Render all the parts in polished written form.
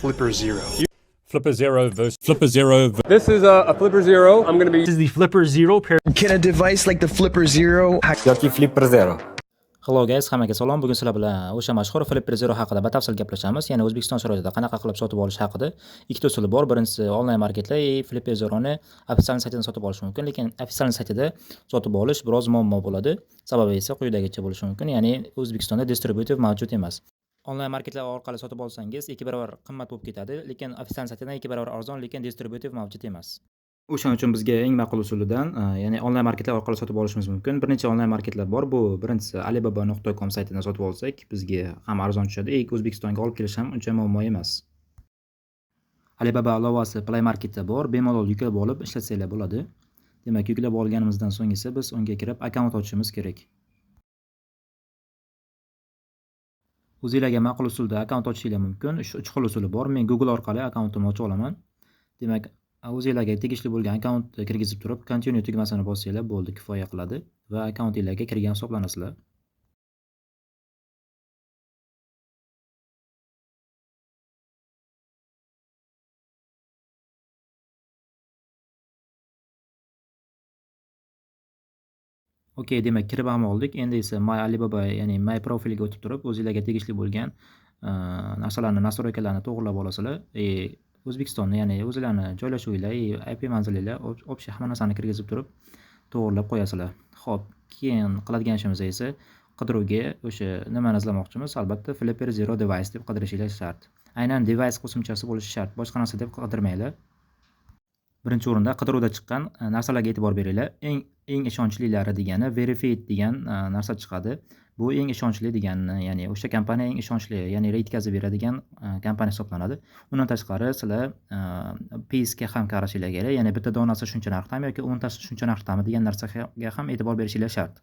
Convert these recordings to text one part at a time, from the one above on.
Flipper Zero. Flipper Zero versus Flipper Zero. This is a Flipper Zero. I'm going to be This is the Flipper Zero pair. Can a device like the Flipper Zero Yoki Flipper Zero. Hello guys, hammaga salom. Bugun sizlar bilan o'sha mashhur Flipper Zero haqida batafsil gaplashamiz. Ya'ni O'zbekiston sharoitida qanaqa qilib sotib olish haqida ikkita usuli bor. Birinchisi onlayn marketlar и Flipper Zeroni ofitsial saytidan sotib olish mumkin, lekin ofitsial saytida sotib olish biroz muammo bo'ladi. Sababi esa quyidagicha bo'lishi mumkin, ya'ni O'zbekistonda distributor mavjud emas. Onlayn marketlar orqali sotib olsangiz 2 barobar qimmat bo'lib ketadi, lekin ofitsial saytidan 2 barobar arzon, lekin distributor mavjud emas. O'shaning uchun bizga eng ma'qul usulidan, ya'ni onlayn marketlar orqali sotib olishimiz mumkin. Bir necha onlayn marketlar bor. Bu birinchisi alibaba.com saytidan sotib olsak, bizga ham arzon tushadi, и O'zbekistonga olib kelish ham uncha muammo emas. Alibaba ilovasi Play Marketda bor, bemalol yuklab olib ishlatsanglar bo'ladi. Demak, yuklab olganimizdan so'ng esa biz unga kirib akkaunt ochishimiz kerak. O'zinglarga ma'qul usulda akkaunt ochishinglar mumkin. Shu uch xil usuli bor. Men Google orqali akkauntimni ochib olaman. Demak, o'zinglarga tegishli bo'lgan akkauntni kirgizib turib, continue tugmasini bossanglar bo'ldi, kifoya qiladi va akkauntinglarga kirgan hisoblanasizlar. Okey, demak kirib ham oldik. Endi esa My Alibaba, ya'ni My profilga o'tib turib, o'zinglarga tegishli bo'lgan narsalarni, nastroykalarni to'g'rilab olasizlar. O'zbekistonni, ya'ni o'zinglarni joylashuvinglar, IP manzilinglar, общий hamma narsani kirgizib turib to'g'rilab qo'yasizlar. Xo'p, keyin qiladigan ishimiz esa qidiruvga o'sha nimani izlamoqchimiz? Albatta Flipper Zero device deb qidirishinglar shart. Aynan device qo'shimchasi bo'lishi shart. Boshqa narsa deb qidirmanglar. Birinchi o'rinda qidiruvda chiqqan narsalarga e'tibor beringlar. Eng ishonchlilari degani verified degan narsa chiqadi. Bu eng ishonchli degani, ya'ni o'sha kompaniya eng ishonchli, ya'ni yetkazib beradigan kompaniya hisoblanadi. Undan tashqari sizlar piece'ga ham qarashinglar kerak, ya'ni bitta donasi shuncha narxdami yoki o'ntasi shuncha narxdami degan narsaga ham e'tibor berishinglar shart.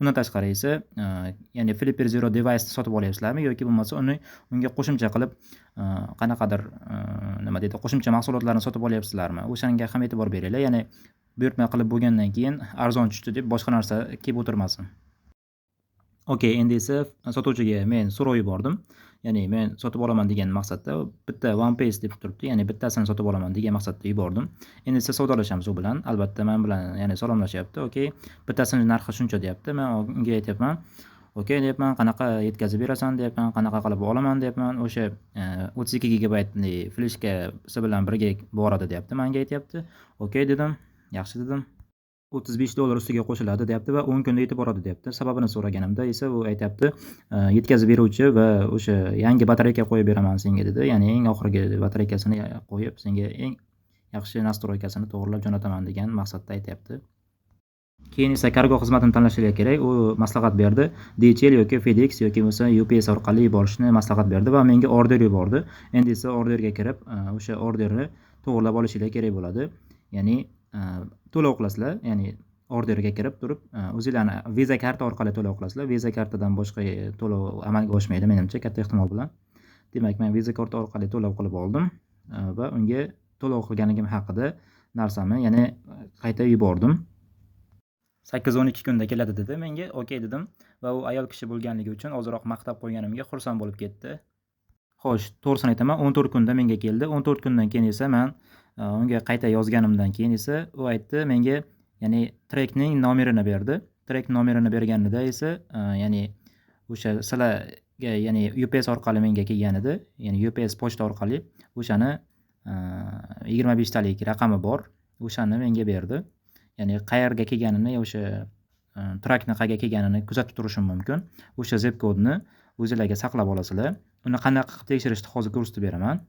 Undan tashqari esa, ya'ni Flipper Zero device sotib olyapsizlarmi yoki bo'lmasa uni unga qo'shimcha qilib qanaqadir nima deydi, qo'shimcha mahsulotlarni sotib olyapsizlarmi? O'shanga ham e'tibor beringlar. Ya'ni buyurtma qilib bo'lgandan keyin arzon tushdi deb boshqa narsa kelib o'tirmasin. Okey, endi esa sotuvchiga men so'rov yubordim. Ya'ni men sotib olaman degan maqsadda bitta one piece deb turibdi, ya'ni bittasini sotib olaman degan maqsadda yubordim. Endi esa savdolashamiz u bilan. Albatta men bilan, ya'ni salomlashyapti. Okey, bittasini narxi shuncha deyapti. Men unga aytyapman. Okey deyapman, qanaqa yetkazib berasan deyapman, qanaqa qilib olaman deyapman. O'sha 32 gigabaytli fleshkasi bilan birga boradi deyapti, menga aytyapti. Okey dedim, yaxshi dedim. $35 ustiga qo'shiladi deyapti va 10 kunda yetib boradi deyapti. Sababini so'raganimda esa u aytyapti, yetkazib beruvchi va o'sha yangi batareyka qo'yib beraman senga dedi. Ya'ni eng oxirgi batareykasini qo'yib senga eng yaxshi nastroykasini to'g'rilab jo'nataman degan maqsadda aytyapti. Keyin esa kargo xizmatini tanlashinglar kerak. U maslahat berdi. DHL yoki FedEx yoki bo'lmasa UPS orqali yuborishni maslahat berdi va menga order yubordi. Endi esa orderga kirib, o'sha orderni to'g'rilab olishinglar kerak bo'ladi. Ya'ni to'lov qilasizlar, ya'ni orderga kirib turib, o'zinglarni Visa karta orqali to'lov qilasizlar. Visa kartadan boshqa to'lov amalga oshmaydi menimcha, katta ehtimol bilan. Demak, men Visa karta orqali to'lov qilib oldim va unga to'lov qilganligim haqida narsamni, ya'ni qayta yubordim. 8-12 kunda keladi dedi menga. Okey dedim va u ayol kishi bo'lganligi uchun ozroq maqtab qo'yganimga xursand bo'lib ketdi. Xo'sh, to'g'risini aytaman, 14 kunda menga keldi. 14 kundan keyin esa men unga qayta yozganimdan keyin esa u aytdi menga, ya'ni trackning nomerini berdi. Track nomerini berganida esa, ya'ni o'sha sizlarga, ya'ni UPS orqali menga kelgan edi, ya'ni UPS pochta orqali o'shani 25 talik raqami bor, o'shani menga berdi. Ya'ni qayerga kelganini, o'sha trackni qayerga kelganini kuzatib turishim mumkin. O'sha zip kodni o'zingizlarga saqlab olasizlar. Uni qanaqa qilib tekshirishni hozir ko'rsatib beraman.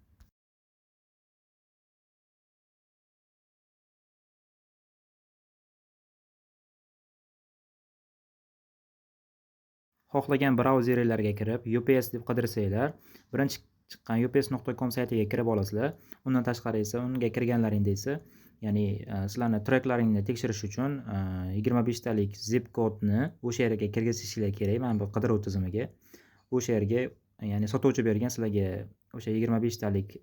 Xohlagan brauzerlarga kirib UPS deb qidirsanglar, birinchi chiqqan ups.com saytiga kirib olasizlar. Undan tashqari esa unga kirganlaringda esa, ya'ni sizlarni tracklaringni tekshirish uchun 25 talik zip kodni o'sha yerga kirgizishinglar kerak. Mana bu qidiruv tizimiga. O'sha yerga, ya'ni sotuvchi bergan sizlarga o'sha 25 talik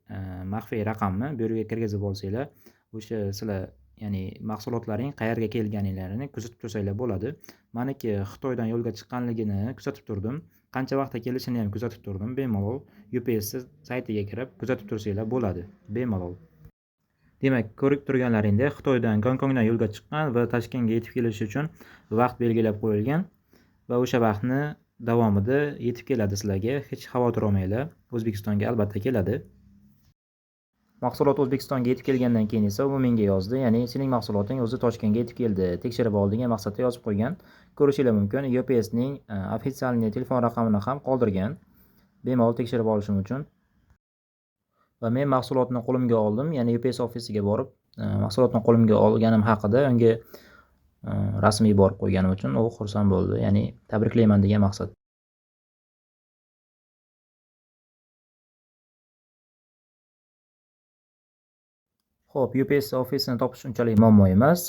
maxfiy raqamni bu yerga kirgizib olsanglar, o'sha sizlar, ya'ni mahsulotlaring qayerga kelganliklarini kuzatib tursanglar bo'ladi. Meniki Xitoydan yo'lga chiqqanligini kuzatib turdim. Qancha vaqtda kelishini ham kuzatib turdim. Bemalol UPS saytiga kirib kuzatib tursanglar bo'ladi. Bemalol. Demak, ko'rib turganlaringdek, Xitoydan Gonkongdan yo'lga chiqqan va Toshkentga yetib kelishi uchun vaqt belgilab qo'yilgan va o'sha vaqtni davomida yetib keladi sizlarga. Hech xavotir olmanglar. O'zbekistonga albatta keladi. Mahsulot O'zbekistonga yetib kelgandan keyin esa u menga yozdi, ya'ni sening mahsuloting o'zi Toshkentga yetib keldi, tekshirib ol degan maqsadda yozib qo'ygan. Ko'rishingiz mumkin, UPSning ofitsialniy telefon raqamini ham qoldirgan, bemalol tekshirib olishim uchun. Va men mahsulotni qo'limga oldim, ya'ni UPS ofisiga borib, mahsulotni qo'limga olganim haqida unga rasmiy borib qo'yganim uchun u xursand bo'ldi, ya'ni tabriklayman degan maqsad. Xo'p, UPS ofisini topish unchalik muammo emas.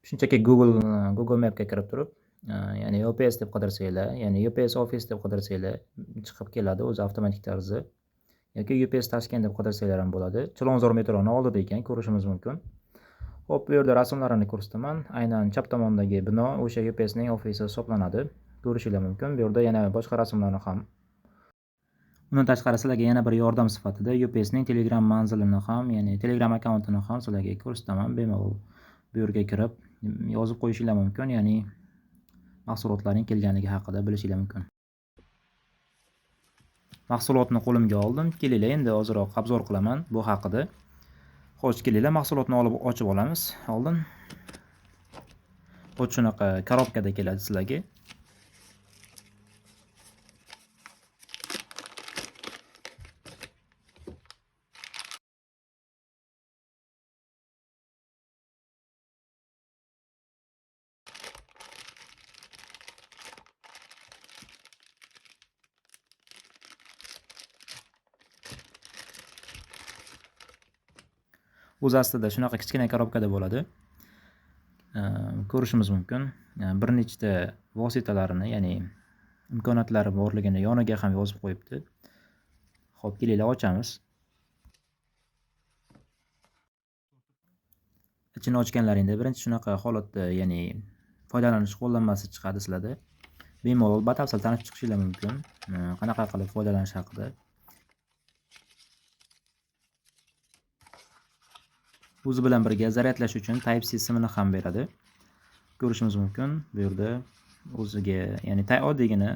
Shunchaki Google Mapga kirib turib, ya'ni UPS deb qidirsanglar, ya'ni UPS ofis deb qidirsanglar chiqib keladi o'zi avtomatik tarzda. Yoki UPS Tashkent deb qidirsanglar ham bo'ladi. Chilonzor metroni oldida ekan, ko'rishimiz mumkin. Xo'p, bu yerda rasmlarini ko'rsataman. Aynan chap tomondagi bino o'sha UPSning ofisi hisoblanadi. Ko'rishingiz mumkin. Bu yerda yana boshqa rasmlarni ham. Undan tashqari sizlarga yana bir yordam sifatida UPSning Telegram manzilini ham, ya'ni Telegram akkauntini ham sizlarga ko'rsataman. Bemalol bu yerga kirib yozib qo'yishingiz mumkin, ya'ni mahsulotlarning kelganligi haqida bilishingiz mumkin. Mahsulotni qo'limga oldim. Kelinglar, endi ozroq obzor qilaman bu haqida. Xo'sh, kelinglar, mahsulotni olib ochib olamiz oldin. Xuddi shunaqa korobkada keladi sizlarga. O'z aslida shunaqa kichkina korobkada bo'ladi. Ko'rishimiz mumkin. Bir nechta vositalarini, ya'ni imkoniyatlari borligini yoniga ham yozib qo'yibdi. Xo'p, kelinglar ochamiz. Ichini ochganlaringda birinchi shunaqa holatda, ya'ni foydalanish qo'llanmasi chiqadi sizlarda. Bemalol batafsil tanishib chiqishingiz mumkin, qanaqa qilib foydalanish haqida. O'zi bilan birga zaryadlash uchun Type-C simini ham beradi. Ko'rishimiz mumkin bu yerda o'ziga, ya'ni oddiygina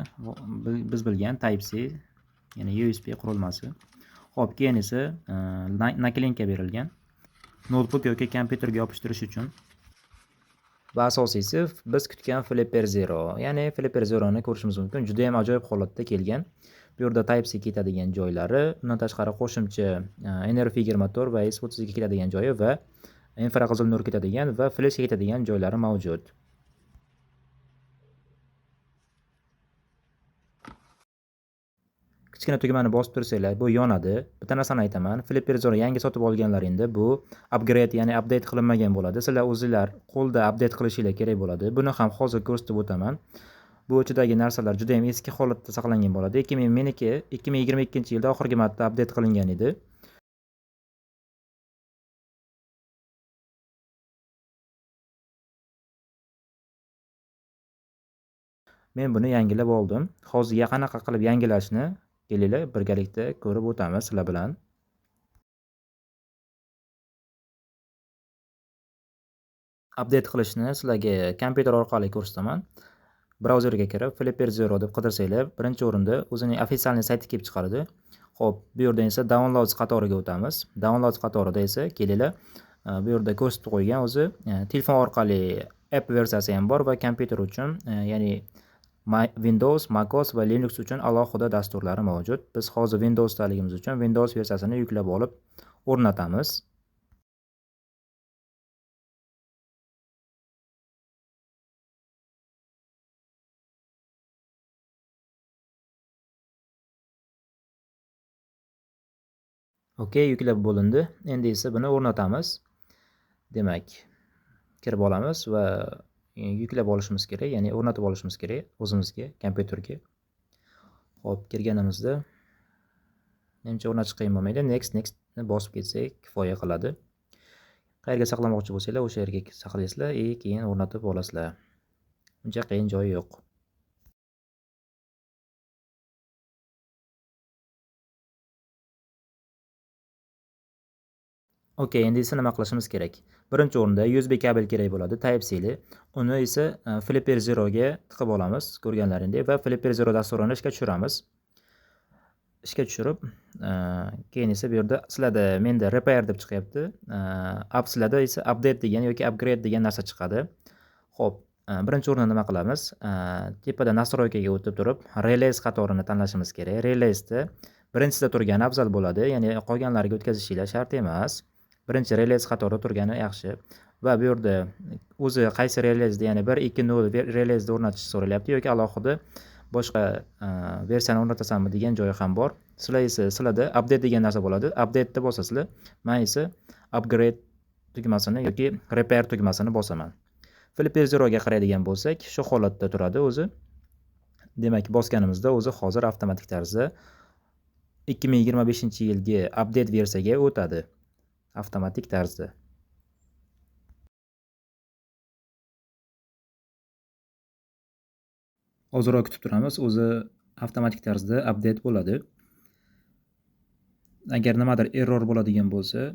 biz bilgan Type-C, ya'ni USB qurilmasi. Xo'p, keyin esa naklinka berilgan. Notebook yoki kompyuterga yopishtirish uchun. Va asosiysi biz kutgan Flipper Zero, ya'ni Flipper Zero'ni ko'rishimiz mumkin. Juda ham ajoyib holatda kelgan. Bu yerda Type-C ketadigan joylari, undan tashqari qo'shimcha NRF24 va S32 ketadigan joyi va infraqizil nur ketadigan va fleshga ketadigan joylari mavjud. Kichkina tugmani bosib tursanglar, bu yonadi. Bitta narsani aytaman, Flipper Zero yangi sotib olganlaringda bu upgrade, ya'ni update qilinmagan bo'ladi. Sizlar o'zinglar qo'lda update qilishinglar kerak bo'ladi. Buni ham hozir ko'rsatib o'taman. Bu ichidagi narsalar juda ham eski holatda saqlangan bo'ladi. Meniki 2022-yilda oxirgi marta update qilingan edi. Men buni yangilab oldim. Hozir qanaqa qilib yangilashni kelinglar birgalikda ko'rib o'tamiz sizlar bilan. Update qilishni sizlarga kompyuter orqali ko'rsataman. Brauzerga kirib Flipper Zero deb qidirsanglar, birinchi o'rinda o'zining ofitsialniy sayti kelib chiqadi. Xo'p, bu yerda esa Downloads qatoriga o'tamiz. Downloads qatorida esa kelinglar, bu yerda ko'rsatib qo'ygan o'zi telefon orqali app versiyasi ham bor va kompyuter uchun, ya'ni Windows, macOS va Linux uchun alohida dasturlari mavjud. Biz hozir Windowsdaligimiz uchun Windows versiyasini yuklab olib o'rnatamiz. Okey, yuklab bo'lindi. Endi esa buni o'rnatamiz. Demak, kirib olamiz va yuklab olishimiz kerak, ya'ni o'rnatib olishimiz kerak o'zimizga, kompyuterga. Xo'p, kirganimizda menimcha o'rnatish qiyin bo'lmaydi. Next, next ni bosib ketsak kifoya qiladi. Qayerga saqlamoqchi bo'lsanglar, o'sha yerga saqlaysizlar, keyin o'rnatib olasizlar. Uncha qiyin joyi yo'q. Okey, endi esa nima qilishimiz kerak? Birinchi o'rinda USB kabel kerak bo'ladi, Type-C li. Uni esa Flipper Zero ga tiqib olamiz, ko'rganlaringdek, va Flipper Zero dasturini ishga tushiramiz. Ishga tushirib, keyin esa bu yerda sizlarda menda repair deb chiqyapti. App sizlarda esa update degan yoki upgrade degan narsa chiqadi. Xo'p, birinchi o'rinda nima qilamiz? Tepada настройка ga o'tib turib, release qatorini tanlashimiz kerak. Release'da birinchisida turgani afzal bo'ladi, ya'ni qolganlariga o'tkazishinglar shart emas. Birinchi release qatorida turgani yaxshi. Va bu yerda o'zi qaysi release'da, ya'ni 1.2.0 release'da o'rnatish so'ralyapti yoki alohida boshqa versiyani o'rnatasanmi degan joyi ham bor. Sizlar esa sizlarda update degan narsa bo'ladi. Update'ni bosasizlar. Men esa upgrade tugmasini yoki repair tugmasini bosaman. Flipper Zero ga qaraydigan bo'lsak, shu holatda turadi o'zi. Demak, bosganimizda o'zi hozir avtomatik tarzda 2025-yilgi update versiyaga o'tadi. Avtomatik tarzda. Ozroq kutib turamiz, o'zi avtomatik tarzda update bo'ladi. Agar nimadir error bo'ladigan bo'lsa,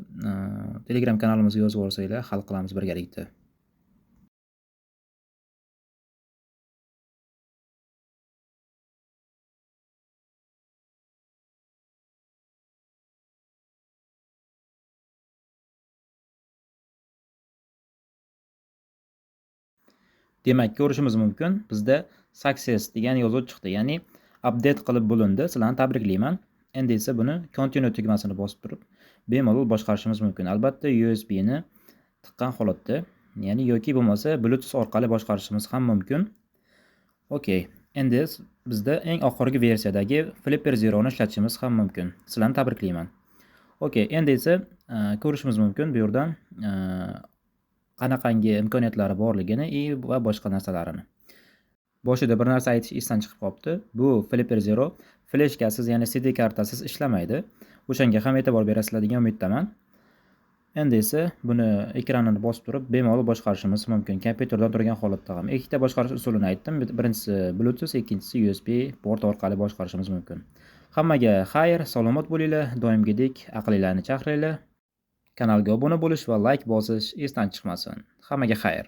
Telegram kanalimizga yozib yuborsanglar, hal qilamiz birgalikda. Demak, ko'rishimiz mumkin, bizda success degan yozuv chiqdi, ya'ni update qilib bo'lindi. Sizlarni tabriklayman. Endi esa buni continue tugmasini bosib turib, bemalol boshqarishimiz mumkin. Albatta USB ni tiqqan holatda, ya'ni yoki bo'lmasa Bluetooth orqali boshqarishimiz ham mumkin. Okey, endi bizda eng oxirgi versiyadagi Flipper Zero ni ishlatishimiz ham mumkin. Sizlarni tabriklayman. Okey, endi esa ko'rishimiz mumkin bu yerdan qanaqangi imkoniyatlari borligini va boshqa narsalarini. Boshida bir narsa aytish esdan chiqib qolibdi. Bu Flipper Zero fleshkasiz, ya'ni CD kartasiz ishlamaydi. O'shanga ham e'tibor berasizlar degan umiddaman. Endi esa buni ekranini bosib turib bemalol boshqarishimiz mumkin. Kompyuterdan turgan holatda ham. Ikkita boshqarish usulini aytdim. Birinchisi Bluetooth, ikkinchisi USB port orqali boshqarishimiz mumkin. Hammaga xayr, salomat bo'linglar, doimgidek aqlinglarni chaqiringlar. Kanalga obuna bo'lish va like bosish esdan chiqmasin. Hammaga xayr.